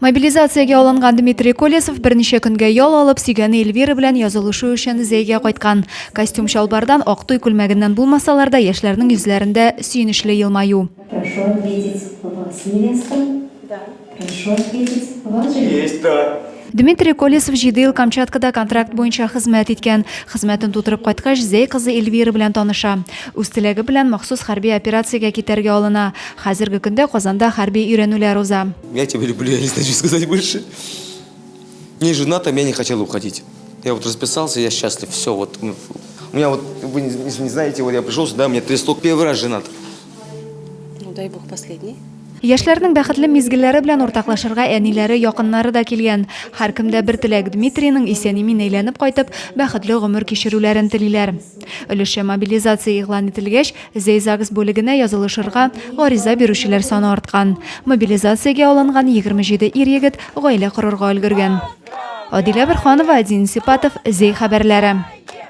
Мобилизациягә алынган Дмитрий Колесов берничә көнгә ял алып, сөйгәне Эльвира белән язылышу өчен Зәйгә кайткан. Костюм-чалбардан, ак туй күлмәгеннән булмасалар да, яшьләрнең йөзләрендә сөенечле елмаю. Прошу ответить вас, невеста. Да. Прошу ответить вас, жених. Есть, да. Дмитрий Колесов җиде ел Камчаткада контракт буенча хезмәт иткән. Хезмәтен тутырып кайткач, Зәй кызы Эльвира белән таныша. Үз теләге белән махсус хәрби операциягә китәргә алына. Хәзерге көндә Казанда хәрби өйрәнүләр уза. Я тебя люблю, я не знаю, что сказать больше. Не женат, а я не хотел уходить. Я вот расписался, я счастлив, все, вот. У меня вот, вы не, не знаете, вот я пришел сюда, у меня трясло, первый раз женат. Ну, дай бог, последний. Яшьләрнең бәхетле мизгелләре белән уртаклашырга әниләре, якыннары да килгән. Һәркемдә бер теләк, Дмитрийның исән-имин әйләнеп кайтып, бәхетле гомер кичерүләрен телиләр. Өлешчә мобилизация игълан ителгәч, Зәй ЗАГС бүлегенә язылышырга гариза бирүчеләр саны арткан. Мобилизациягә алынган 27 ир-егет гаилә корырга өлгергән. Адилә Борһанова, Дин Сипатов, Зәй хәбәрләре.